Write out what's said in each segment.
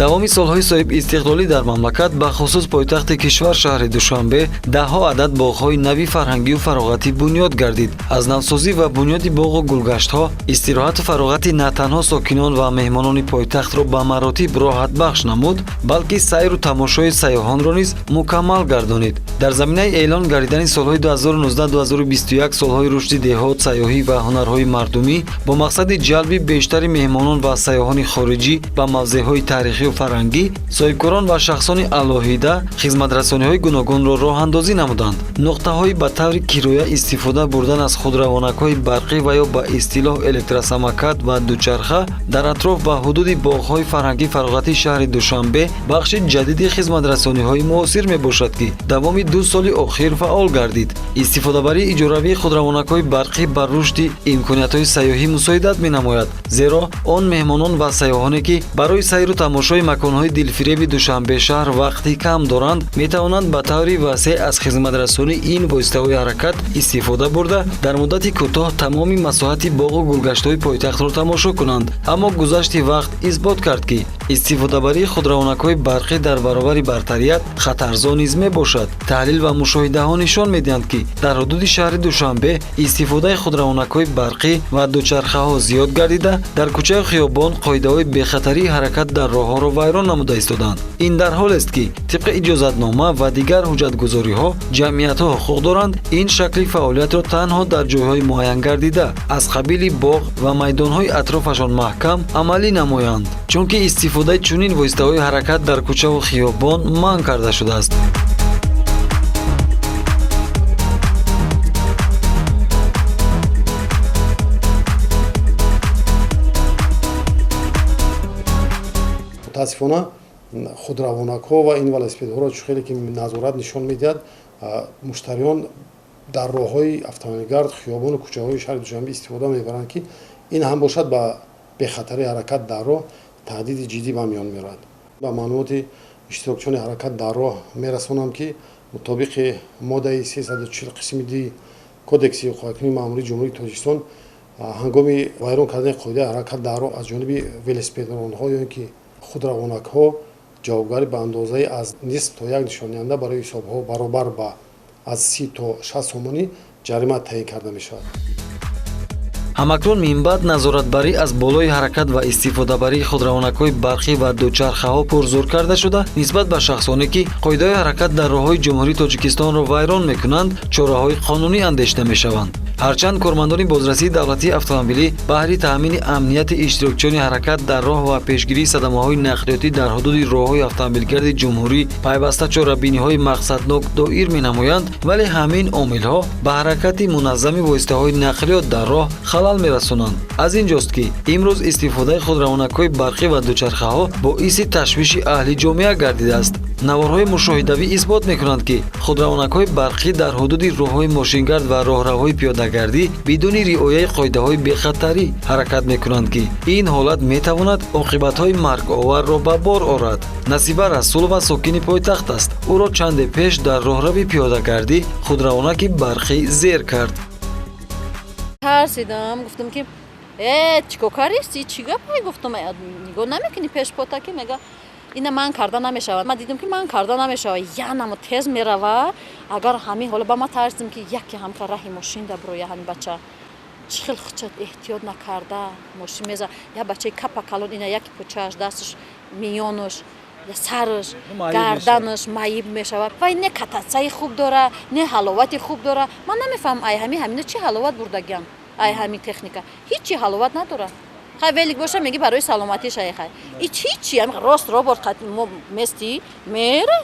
Давоми солҳои соҳибистиқлолӣ дар мамлакат, бахусус пойтахти кишвар шаҳри Душанбе, даҳҳо адад боғҳои нави фарҳангию фароғатӣ бунёд гардид. Аз навсозӣ ва бунёди боғу гулгаштҳо истироҳату фароғати на танҳо сокинон ва меҳмонони пойтахтро ба маротиб роҳатбахш намуд, балки сайру тамошои сайёҳонро низ мукаммал гардонид. Дар заминаи эълон гардидани солҳои 2019-2021 солҳои рушди деҳот, сайёҳӣ ва ҳунарҳои мардумӣ бо мақсади ҷалби бештари меҳмонон ва сайёҳони хориҷӣ ба мавзеъҳои таърихию фарҳангӣ, соҳибкорон ва шахсони алоҳида хизматрасониҳои гуногунро роҳандозӣ намуданд. Нуқтаҳои ба таври кироя истифода бурдан аз худравонакҳои барқӣ ва ё ба истилоҳ электросамокат ва дучарха дар атроф ва ҳудуди боғҳои фарҳангӣ фароғатии шаҳри Душанбе бахши ҷадиди хизматрасониҳои муосир мебошад, ки давоми 2 соли охир фаъол гардид. Истифодабарии иҷоравии худравонакҳои барқӣ ба рушди имкониятҳои сайёҳӣ мусоидат менамояд, зеро он меҳмонон ва сайёҳоне, ки барои сайру тамошои маконҳои дилфиреби Душанбе шаҳр вақти кам доранд, метавонанд ба таври васеъ аз хизматрасонии ин воситаҳои ҳаракат истифода бурда, дар муддати кӯтоҳ тамоми масоҳати боғу гулгаштҳои пойтахтро тамошо кунанд. Аммо гузашти вақт исбот кард, ки истифодабарии худравонакҳои барқӣ дар баробари бартарият хатарзо низ мебошад. Таҳлил ва мушоҳидаҳо нишон медиҳанд, ки дар ҳудуди шаҳри Душанбе истифодаи худравонакҳои барқӣ ва дучархаҳо зиёд гардида, дар кӯчаю хиёбон қоидаҳои бехатарии ҳаракат дар роҳҳоро вайрон намуда истоданд. Ин дар ҳолест, ки тибқи иҷозатнома ва дигар ҳуҷҷатгузориҳо ҷамъиятҳо ҳуқуқ доранд ин шакли фаъолиятро танҳо дар ҷойҳои муайян гардида аз қабили боғ ва майдонҳои атрофашон маҳкам амалӣ намоянд, чунки истифодаи чунин воситаҳои ҳаракат дар кӯчаву хиёбон манъ карда шудааст. Мутаассифона, худравонакҳо ва ин велосипедҳоро, чӣ хеле ки назорат нишон медиҳад, муштариён дар роҳҳои автомобилгард, хиёбону кӯчаҳои шаҳри Душанбе истифода мебаранд, ки ин ҳам бошад ба бехатарии ҳаракат дар роҳ таҳдиди ҷиддӣ ба миён меорад. Ба маълумоти иштирокчиёни ҳаракат дар роҳ мерасонам, ки мутобиқи моддаи 340 қисми 2 Кодекси ҳуқуқвайронкунии маъмурии Ҷумҳурии Тоҷикистон, ҳангоми вайрон кардани қоидаи ҳаракат дар роҳ аз ҷониби велосипедронҳо ё ин ки худравонакҳо ҷавобгарӣ ба андозаи аз нисф то як нишондиҳанда барои ҳисобҳо баробар ба аз 30 то 60 сомонӣ ҷарима таъин карда мешавад. Ҳамакнун минбаъд назоратбарӣ аз болои ҳаракат ва истифодабарии худравонакҳои барқӣ ва дучархаҳо пурзур карда шуда, нисбат ба шахсоне, ки қоидаҳои ҳаракат дар роҳҳои Ҷумҳурии Тоҷикистонро вайрон мекунанд, чораҳои қонунӣ андешида мешаванд. Ҳарчанд кормандони бозрасии давлатии автомобилӣ баҳри таъмини амнияти иштирокчиёни ҳаракат дар роҳ ва пешгирии садамаҳои нақлиётӣ дар ҳудуди роҳҳои автомобилгарди ҷумҳурӣ пайваста чорабиниҳои мақсаднок доир менамоянд, вале ҳамин омилҳо ба ҳаракати муназзами воситаҳои нақлиёт дар роҳ халал мерасонанд. Аз ин ҷост, ки имрӯз истифодаи худравонакҳои барқӣ ва дучархаҳо боиси ташвиши аҳли ҷомеа гардидааст. Наворҳои мушоҳидавӣ исбот мекунанд, ки худравонакҳои барқӣ дар ҳудуди роҳҳои мошингард ва роҳравҳои пиёдагардӣ бидуни риояи қоидаҳои бехатарӣ ҳаракат мекунанд, ки ин ҳолат метавонад оқибатҳои марговарро ба бор орад. Насиба Расулова сокини пойтахт аст. Ӯро чанде пеш дар роҳрави пиёдагардӣ худравонаки барқӣ зер кард. Тарсидам, гуфтам, ки э, чӣ кор кардисти, чӣ гапай? Гуфтам, нигоҳ намекунӣ пешпота, ки мега ина ман карда намешавад. Ман дидам, ки ман карда намешавад, янамо тез мерава. Агар ҳамин ҳола ба ман тарсидам, ки яке ҳамка раҳи мошин да буроя, ҳамин бача чӣ хел хуча эҳтиёт накарда мошин меза, як бачаи капа калон, ина яки пучааш, дасташ, миёнаш, сараш, гарданаш маиб мешавад. Вай не кататсаи хуб дора, не ҳаловати хуб дора. Ман намефаҳмам, ай ҳами ҳамино чӣ ҳаловат бурдагиам? Ай ҳамин техника ҳичи ҳаловат надорад. Хай, велик боша, меги барои саломатиш, ай хай, ич ҳичи рост робот мо мести мера.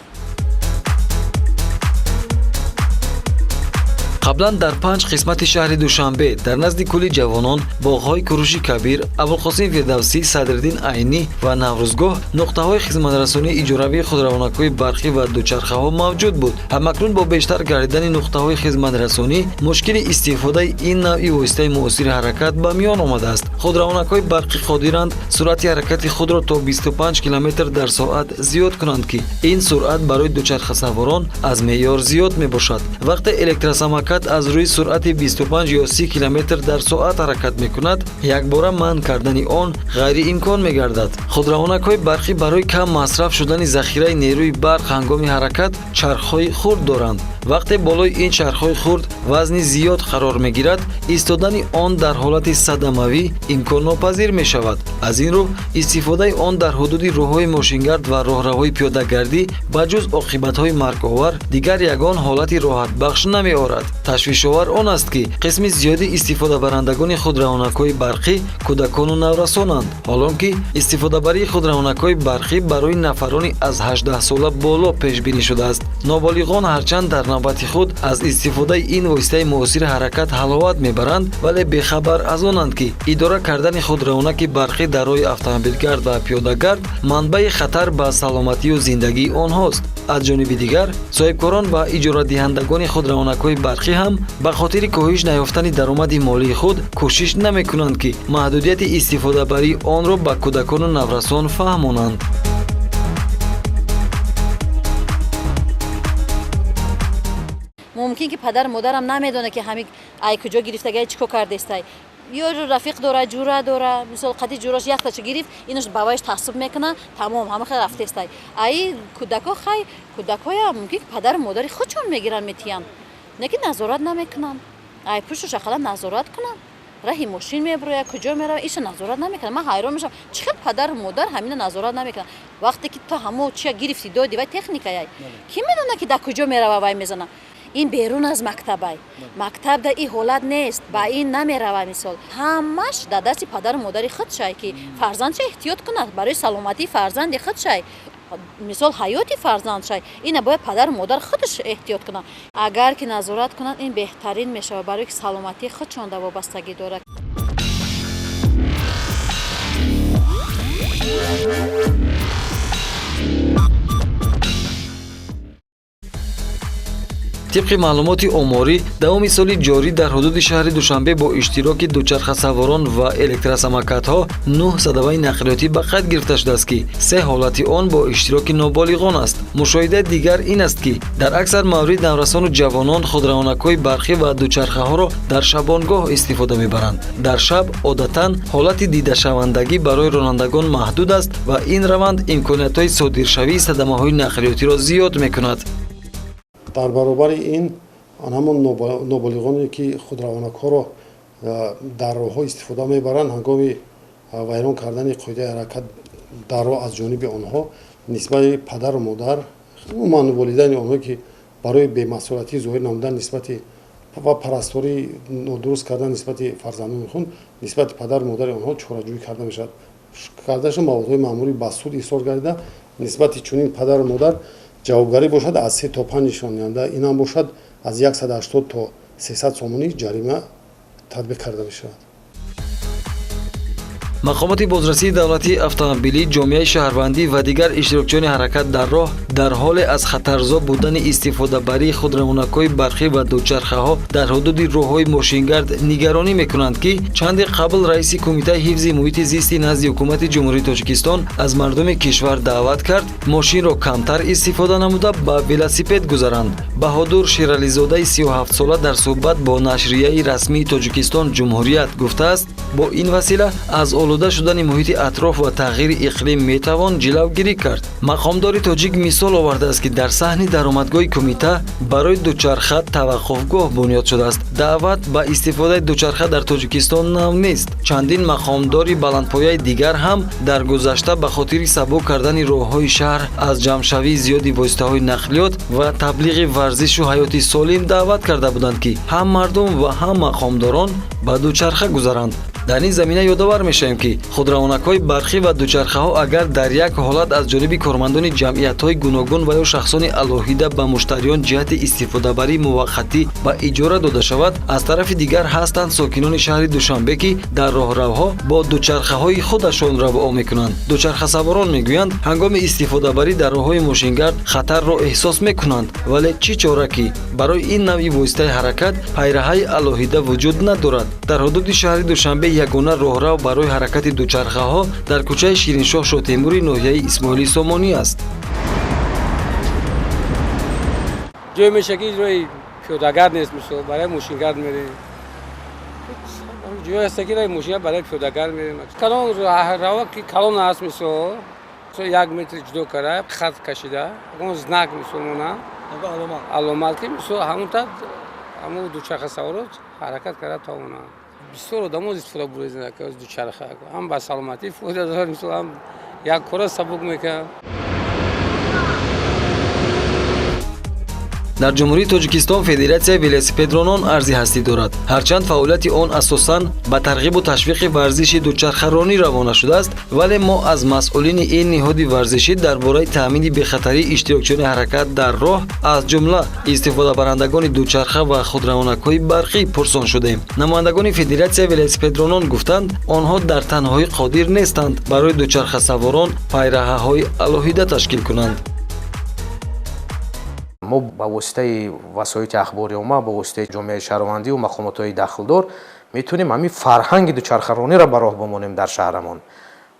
Қаблан дар 5 қисмати шаҳри Душанбе, дар назди кӯли ҷавонон, боғҳои Куруши Кабир, Абулқосим Фирдавсӣ, Садриддин Айнӣ ва Наврӯзгоҳ нуқтаҳои хизматрасонии иҷоравии худравонакҳои барқӣ ва дучархаҳо мавҷуд буд. Ҳамакнун бо бештар гардидани нуқтаҳои хизматрасонӣ мушкили истифодаи ин навъи воситаи муосири ҳаракат ба миён омадааст. Худравонакҳои барқӣ қодиранд суръати ҳаракати худро то 25 километр дар соат зиёд кунанд, ки ин суръат барои дучархасаворон аз меъёр зиёд мебошад. Вақте электросамокат аз рӯи суръати 25 ё 30 километр дар соат ҳаракат мекунад, якбора манъ кардани он ғайриимкон мегардад. Худравонакҳои барқӣ барои кам масраф шудани захираи нерӯи барқ ҳангоми ҳаракат чархҳои хурд доранд. Вақте болои ин чархҳои хурд вазни зиёд қарор мегирад, истодани он дар ҳолати садамавӣ имконнопазир мешавад. Аз ин рӯ истифодаи он дар ҳудуди роҳҳои мошингард ва роҳравҳои пиёдагардӣ ба ҷуз оқибатҳои марговар дигар ягон ҳолати роҳатбахш намеорад. Ташвишовар он аст, ки қисми зиёди истифодабарандагони худравонакҳои барқӣ кӯдакону наврасонанд, ҳолон ки истифодабарии худравонакҳои барқӣ барои нафарони аз 18 сола боло пешбинӣ шудааст. Ноболиғон ҳарчанд дар навбати худ аз истифодаи ин воситаи муосири ҳаракат ҳаловат мебаранд, вале бехабар аз онанд, ки идора кардани худравонаки барқӣ дар роҳи автомобилгард ва пиёдагард манбаи хатар ба саломатию зиндагии онҳост. Аз ҷониби дигар, соҳибкорон ва иҷорадиҳандагони худравонакҳои барқӣ ҳам ба хотири коҳиш наёфтани даромади молии худ кӯшиш намекунанд, ки маҳдудияти истифодабарии онро ба кӯдакону наврасон фаҳмонанд. Мумкин ки падару модарам намедонад, ки ҳами ай куҷо гирифтагай, чӣ кор кардестай. Ё рафиқ дора, ҷура дора, мисол, қади ҷурош яктача гирифт, инаш ба вайш таъсуб мекуна, тамом, ҳама хел рафтестай. Аи кӯдако, хай, кӯдакҳоя мумкин ки падару модари худшон мегиранд, метиҳанд, лекин назорат намекунанд. Ай пуштуш ақаллан назорат кунанд. Раҳи мошин мебурояд, куҷо меравад, иша назорат намекунад. Ман ҳайрон мешавам, чӣ хел падару модар ҳамина назорат намекунад, вақте ки ту ҳамо чия гирифти, доди, вай техникаяй, кӣ медонад, ки дар куҷо мерава, вай мезана. Ин берун аз мактабай, мактабда ин ҳолат нест, ба ин намерава. Мисол, ҳамаш дар дасти падару модари худшай, ки фарзандша эҳтиёт кунад барои саломатии фарзанди худшай. Мисол, ҳаёти фарзандшай, ина бояд падару модар худаш эҳтиёт кунад. Агар ки назорат кунанд, ин беҳтарин мешавад, барои ки саломатии худшон да вобастагӣ дорад. Тибқи маълумоти оморӣ, давоми соли ҷорӣ дар ҳудуди шаҳри Душанбе бо иштироки дучархасаворон ва электросамокатҳо нӯҳ садамаи нақлиётӣ ба қайд гирифта шудааст, ки се ҳолати он бо иштироки ноболиғон аст. Мушоҳидаи дигар ин аст, ки дар аксар маврид наврасону ҷавонон худравонакҳои барқӣ ва дучархаҳоро дар шабонгоҳ истифода мебаранд. Дар шаб одатан ҳолати дидашавандагӣ барои ронандагон маҳдуд аст ва ин раванд имкониятҳои содиршавии садамаҳои нақлиётиро зиёд мекунад. Дар баробари ин, ҳамон ноболиғоне, ки худравонакҳоро дар роҳҳо истифода мебаранд, ҳангоми вайрон кардани қоидаи ҳаракат дар роҳ аз ҷониби онҳо нисбати падару модар, умуман волидайни онҳо, ки барои бемасъулиятӣ зоҳир намудан нисбати ва парасторӣ нодуруст кардан нисбати фарзандони худ, нисбати падару модари онҳо чораҷӯӣ карда мешавад. Карда шуда маводҳои маъмурӣ ба суд ирсол гардида, нисбати чунин падару модар ҷавобгарӣ бошад аз 3 то 5 нишондиҳанда, инам бошад аз 180 то 300 сомонӣ ҷарима татбиқ карда мешавад. Мақомоти бозрасии давлатии автомобилӣ, ҷомеаи шаҳрвандӣ ва дигар иштирокчиёни ҳаракат дар роҳ дар ҳоле аз хатарзо будани истифодабарии худравонакҳои барқӣ ва дучархаҳо дар ҳудуди роҳҳои мошингард нигаронӣ мекунанд, ки чанде қабл раиси Кумитаи ҳифзи муҳити зисти назди Ҳукумати Ҷумҳурии Тоҷикистон аз мардуми кишвар даъват кард, мошинро камтар истифода намуда, ба велосипед гузаранд. Баҳодур Шерализодаи 37-сола дар суҳбат бо нашрияи расмии Тоҷикистон «Ҷумҳурият» гуфтааст, бо ин васила аз олуда шудани муҳити атроф ва тағйири иқлим метавон ҷилавгирӣ кард. Мақомдори тоҷик мисол овардааст, ки дар саҳни даромадгоҳи кумита барои дучарха таваққуфгоҳ бунёд шудааст. Даъват ба истифодаи дучарха дар Тоҷикистон нав нест. Чандин мақомдори баландпояи дигар ҳам дар гузашта ба хотири сабук кардани роҳҳои шаҳр аз ҷамъшавии зиёди воситаҳои нақлиёт ва таблиғи варзишу ҳаёти солим даъват карда буданд, ки ҳам мардум ва ҳам мақомдорон ба дучарха гузаранд. Дар ин замина ёдовар мешавем, ки худравонакҳои барқӣ ва дучархаҳо агар дар як ҳолат аз ҷониби кормандони ҷамъиятҳои гуногун ва ё шахсони алоҳида ба муштариён ҷиҳати истифодабарии муваққатӣ ба иҷора дода шавад, аз тарафи дигар ҳастанд сокинони шаҳри Душанбе, ки дар роҳравҳо бо дучархаҳои худашон равъо мекунанд. Дучархасаворон мегӯянд, ҳангоми истифодабарӣ дар роҳҳои мошингард хатарро эҳсос мекунанд, вале чӣ чора, ки барои ин навъи воситаи ҳаракат пайраҳаи алоҳида вуҷуд надорад. Дар ҳудуди шаҳри Душанбе ягона роҳрав барои ҳаракати дучархаҳо дар кӯчаи Шириншоҳ Шотемури ноҳияи Исмоили Сомонӣ аст. Ҷое меша ки роҳи пиёдагард нест, мисол барои мошингард мерем. Ҷое ҳаста ки роҳи мошингард барои пиёдагард мерем. Калон рава ки калон аст, мисол 1 метр ҷудо карда, хат кашида, ягон знак мисол мона аломат ки мисол ҳамон та ҳамон дучархасаворот ҳаракат карда тавонанд. Бисёр одамо истифода бурезанд аз дучарха, ҳам ба саломатӣ фоида дорад, мисол ҳам як кора сабук мекунад. Дар Ҷумҳурии Тоҷикистон Федератсияи велосипедронон арзи ҳастӣ дорад. Ҳарчанд фаъолияти он асосан ба тарғибу ташвиқи варзиши дучархаронӣ равона шудааст, вале мо аз масъулини ин ниҳоди варзишӣ дар бораи таъмини бехатарии иштирокчиёни ҳаракат дар роҳ, аз ҷумла истифодабарандагони дучарха ва худравонакҳои барқӣ пурсон шудем. Намояндагони Федератсияи велосипедронон гуфтанд, онҳо дар танҳоӣ қодир нестанд барои дучархасаворон пайраҳаҳои алоҳида ташкил кунанд. Мо ба воситаи васоити ахбори омма, ба воситаи ҷомеаи шаҳрвандию мақомотҳои дахлдор метавонем ҳамин фарҳанги дучархарониро ба роҳ бимонем дар шаҳрамон.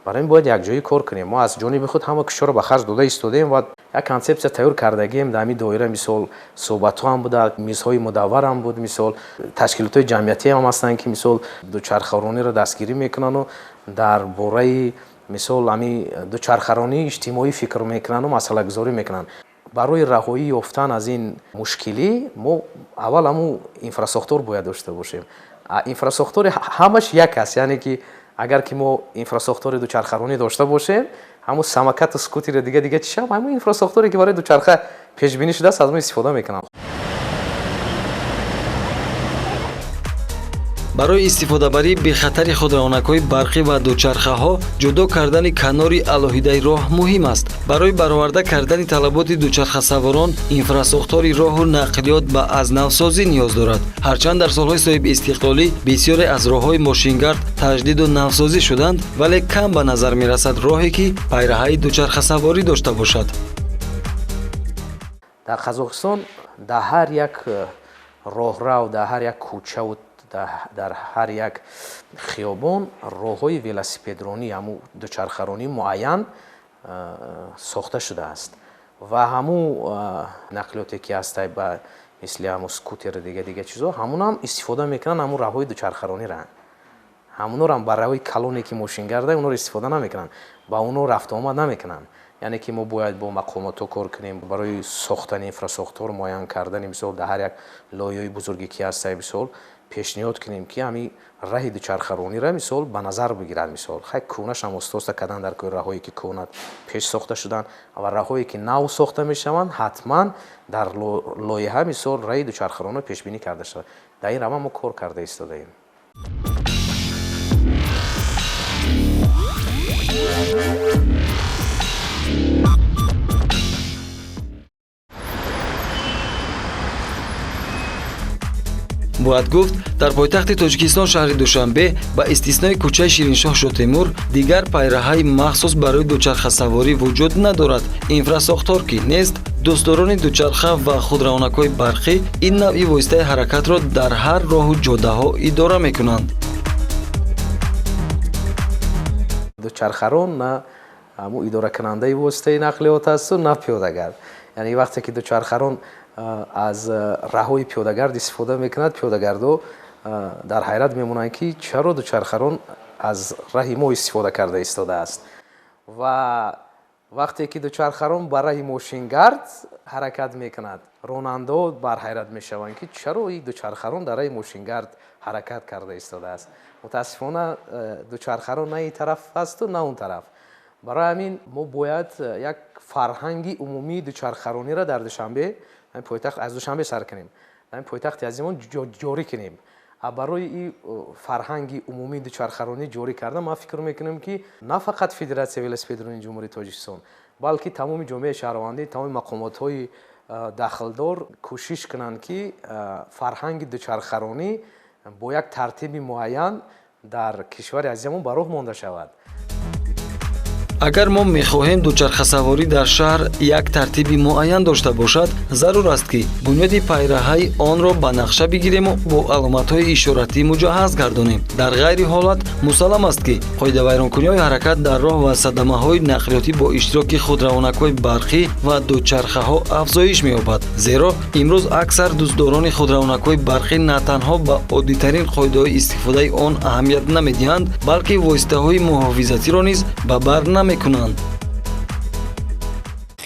Барои ин бояд якҷоӣ кор кунем. Мо аз ҷониби худ ҳама кишварро ба харҷ дода истодаем ва як консепсия тайёр кардагием. Дар ҳамин доира мисол суҳбатҳо ҳам буда, мизҳои мудаввар ҳам буд, мисол ташкилотҳои ҷамъиятӣ ҳам ҳастанд, ки мисол дучархарониро дастгирӣ мекунанду дар бораи мисол ҳамин дучархаронии иҷтимоӣ фикр мекунанду масъалагузорӣ мекунанд. Барои раҳоӣ ёфтан аз ин мушкилӣ мо аввал ҳамун инфрасохтор бояд дошта бошем. Инфрасохтори ҳамаш як аст, яъне ки агар ки мо инфрасохтори дучархаронӣ дошта бошем, ҳамун самокату скутери дига чишам, ҳамун инфрасохторе ки барои дучарха пешбинӣ шудааст, аз он истифода мекунам. Барои истифодабарии бехатари худравонакҳои барқӣ ва дучархаҳо ҷудо кардани канори алоҳидаи роҳ муҳим аст. Барои бароварда кардани талаботи дучархасаворон инфрасохтори роҳу нақлиёт ба аз навсозӣ ниёз дорад. Ҳарчанд дар солҳои соҳибистиқлолӣ бисёре аз роҳҳои мошингард таҷдиду навсозӣ шуданд, вале кам ба назар мерасад роҳе ки пайраҳаи дучархасаворӣ дошта бошад. Дар Қазоқистон дар ҳар як роҳрав, дар ҳар як кӯчаву дар ҳар як хиёбон роҳҳои велосипедронӣ, ҳамун дучархаронӣ муайян сохта шудааст ва ҳамун нақлиёте ки ҳастай ба мисли ҳамун скутер дига чизо, ҳамунам истифода мекунанд, ҳамун роҳҳои дучархарониро. Ҳамунорам ба роҳҳои калоне ки мошингарда, онҳоро истифода намекунанд, ба онҳо рафтуомад намекунанд. Яъне ки мо бояд бо мақомотҳо кор кунем барои сохтани инфрасохтор, муайян кардани мисол дар ҳар як лоиҳаи бузурге ки ҳастай, мисол пешниҳод кунем ки ҳамин раҳи дучархарониро мисол ба назар бигиранд. Мисол хай кӯҳнашам оста-оста кардан дар кӯи раҳое ки кӯҳна пеш сохта шуданд ва раҳое ки нав сохта мешаванд, ҳатман дар лоиҳа мисол раҳи дучархарониро пешбинӣ карда шавад. Дар ин раванд мо кор карда истодаем. Бояд гуфт, дар пойтахти Тоҷикистон шаҳри Душанбе ба истиснои кӯчаи Шириншоҳ Шотемур дигар пайраҳаи махсус барои дучархасаворӣ вуҷуд надорад. Инфрасохтор ки нест, дӯстдорони дучарха ва худравонакҳои барқӣ ин навъи воситаи ҳаракатро дар ҳар роҳу ҷодаҳо идора мекунанд. Дучархарон на ҳамун идоракунандаи воситаи нақлиёт асту на пиёдагард. Яъне вақте ки дучархарон аз раҳҳои пиёдагард истифода мекунад, пиёдагардо дар ҳайрат мемонанд, ки чаро дучархарон аз раҳи мо истифода карда истодааст. Ва вақте ки дучархарон ба раҳи мошингард ҳаракат мекунад, ронандаҳо бар ҳайрат мешаванд, ки чаро ин дучархарон дар раҳи мошингард ҳаракат карда истодааст. Мутаассифона дучархарон на ин тараф асту на он тараф. Барои ҳамин мо бояд як фарҳанги умумии дучархарониро дар Душанбе, ҳамин пойтахт, аз Душанбе сар кунем, ҳамин пойтахти азимон ҷорӣ кунем. Барои ин фарҳанги умумии дучархаронӣ ҷорӣ кардан ман фикр мекунам, ки на фақат Федератсияи велосипедронии Ҷумҳурии Тоҷикистон, балки тамоми ҷомеаи шаҳрвандӣ, тамоми мақомотҳои дахлдор кӯшиш кунанд, ки фарҳанги дучархаронӣ бо як тартиби муайян дар кишвари азизамон ба роҳ монда шавад. Агар мо мехоҳем дучархасаворӣ дар шаҳр як тартиби муайян дошта бошад, зарур аст, ки бунёди пайраҳаи онро ба нақша бигирему бо аломатҳои ишоратӣ муҷаҳҳаз гардонем. Дар ғайри ҳолат мусаллам аст, ки қоидавайронкуниҳои ҳаракат дар роҳ ва садамаҳои нақлиётӣ бо иштироки худравонакҳои барқӣ ва дучархаҳо афзоиш меёбад. Зеро имрӯз аксар дӯстдорони худравонакҳои барқӣ на танҳо ба оддитарин қоидаҳои истифодаи он аҳамият намедиҳанд, балки воситаҳои муҳофизатиро низ ба бар намекунанд.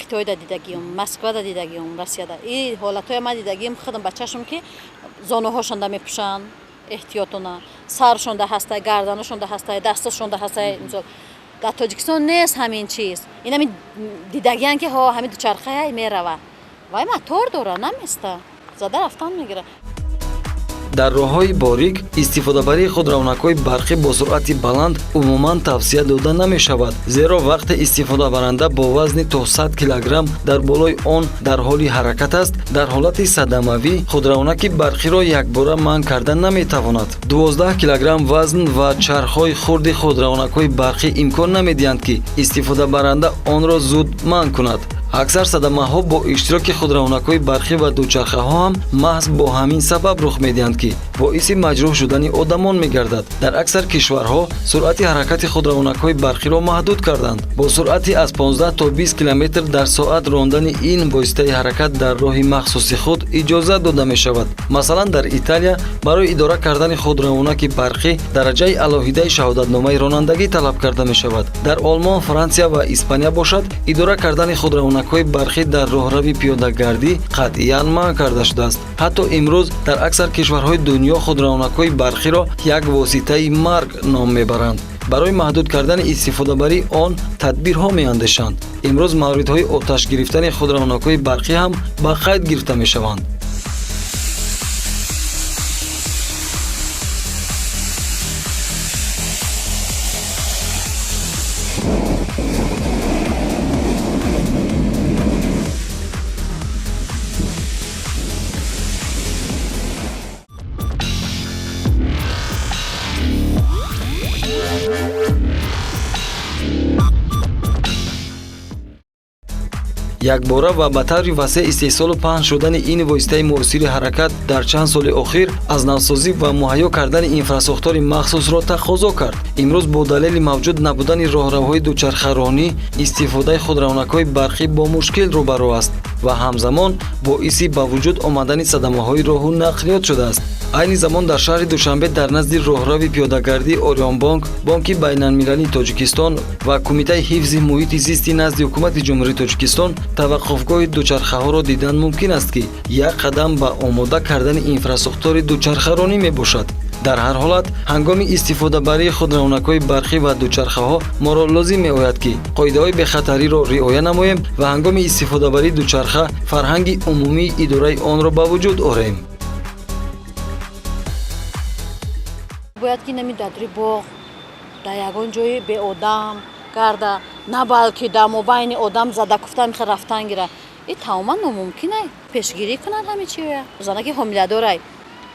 Хитойда дидагиём, Москвада дидагиём, Россияда и ҳолатҳоя ман дидагиём худам ба чашм, ки зонуҳошонда мепӯшанд эҳтиётона, саршонда ҳастай, гарданашонда ҳастай, дасташонда ҳастай. Мисол, дар Тоҷикистон нест ҳамин чиз. Ин ҳамин дидагиян, ки ҳо ҳамин дучархая мерава, вай мотор дора, наместа, зада рафтан мегира. Дар роҳҳои борик истифодабарии худравонакҳои барқӣ бо суръати баланд умуман тавсия дода намешавад, зеро вақте истифодабаранда бо вазни то 100 килограмм дар болои он дар ҳоли ҳаракат аст, дар ҳолати садамавӣ худравонаки барқиро якбора манъ карда наметавонад. 12 килограмм вазн ва чархҳои хурди худравонакҳои барқӣ имкон намедиҳанд, ки истифодабаранда онро зуд манъ кунад. Аксар садамаҳо бо иштироки худравонакҳои барқӣ ва дучархаҳо ҳам маҳз бо ҳамин сабаб рух медиҳанд, ки боиси маҷрӯҳ шудани одамон мегардад. Дар аксар кишварҳо суръати ҳаракати худравонакҳои барқиро маҳдуд карданд. Бо суръати аз 15 то 20 километр дар соат рондани ин воситаи ҳаракат дар роҳи махсуси худ иҷозат дода мешавад. Масалан, дар Италия барои идора кардани худравонаки барқӣ дараҷаи алоҳидаи шаҳодатномаи ронандагӣ талаб карда мешавад. Дар Олмон, Франсия ва Испания бошад, идора кардани худравонакҳои барқӣ дар роҳрави пиёдагардӣ қатъиян манъ карда шудааст. Ҳатто имрӯз дар аксар кишварҳои дунё худравонакҳои барқиро як воситаи марг ном мебаранд. Барои маҳдуд кардани истифодабарии он тадбирҳо меандешанд. Имрӯз мавридҳои оташ гирифтани худравонакҳои барқӣ ҳам ба қайд гирифта мешаванд. Якбора ва ба таври васеъ истеҳсолу паҳн шудани ин воситаи муосири ҳаракат дар чанд соли охир аз навсозӣ ва муҳайё кардани инфрасохтори махсусро тақозо кард. Имрӯз бо далели мавҷуд набудани роҳравҳои дучархаронӣ истифодаи худравонакҳои барқӣ бо мушкил рӯбарӯ аст ва ҳамзамон боиси ба вуҷуд омадани садамаҳои роҳу нақлиёт шудааст. Айни замон дар шаҳри Душанбе дар назди роҳрави пиёдагардии Ориёнбонк, Бонки байналмилалии Тоҷикистон ва Кумитаи ҳифзи муҳити зисти назди Ҳукумати Ҷумҳурии Тоҷикистон таваққуфгоҳи дучархаҳоро дидан мумкин аст, ки як қадам ба омода кардани инфрасохтори дучархаронӣ мебошад. Дар ҳар ҳолат, ҳангоми истифодабарии худравонакҳои барқӣ ва дучархаҳо моро лозим меояд, ки қоидаҳои бехатариро риоя намоем ва ҳангоми истифодабарии дучарха фарҳанги умумии идораи онро ба вуҷуд орем. Бояд ки нами дадри боғ, дар ягон ҷои беодам гарда, на балки дар мобайни одам зада куфта мехе рафтан гира. И тамоман номумкин ай. Пешгирӣ кунанд ҳамин чиёя. Занаки ҳомиладорай,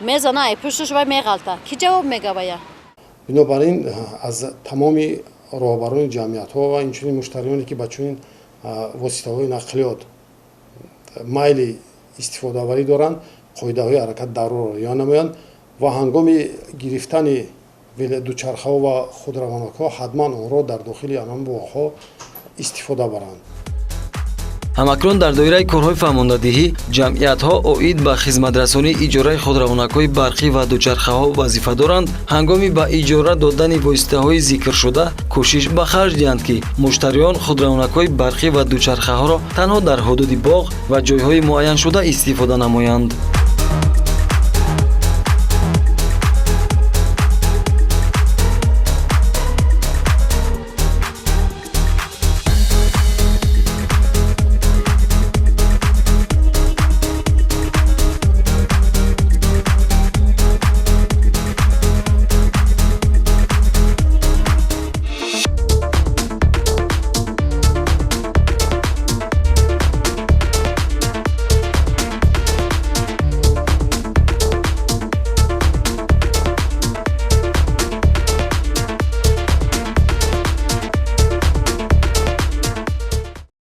мезана, ай пушташ вай меғалта, ки ҷавоб мегавая? Бинобар ин аз тамоми роҳбарони ҷамъиятҳо ва инчунин муштариёне, ки ба чунин воситаҳои нақлиёт майли истифодабарӣ доранд, қоидаҳои ҳаракат дар роҳро риоя намоянд ва ҳангоми гирифтани дучархаҳо ва худравонакҳо ҳатман онро дар дохили ҳамон боғҳо истифода баранд. Ҳамакнун дар доираи корҳои фаҳмондадиҳӣ ҷамъиятҳо оид ба хизматрасонии иҷораи худравонакҳои барқӣ ва дучархаҳо вазифа доранд, ҳангоми ба иҷора додани воситаҳои зикршуда кӯшиш ба харҷ диҳанд, ки муштариён худравонакҳои барқӣ ва дучархаҳоро танҳо дар ҳудуди боғ ва ҷойҳои муайяншуда истифода намоянд.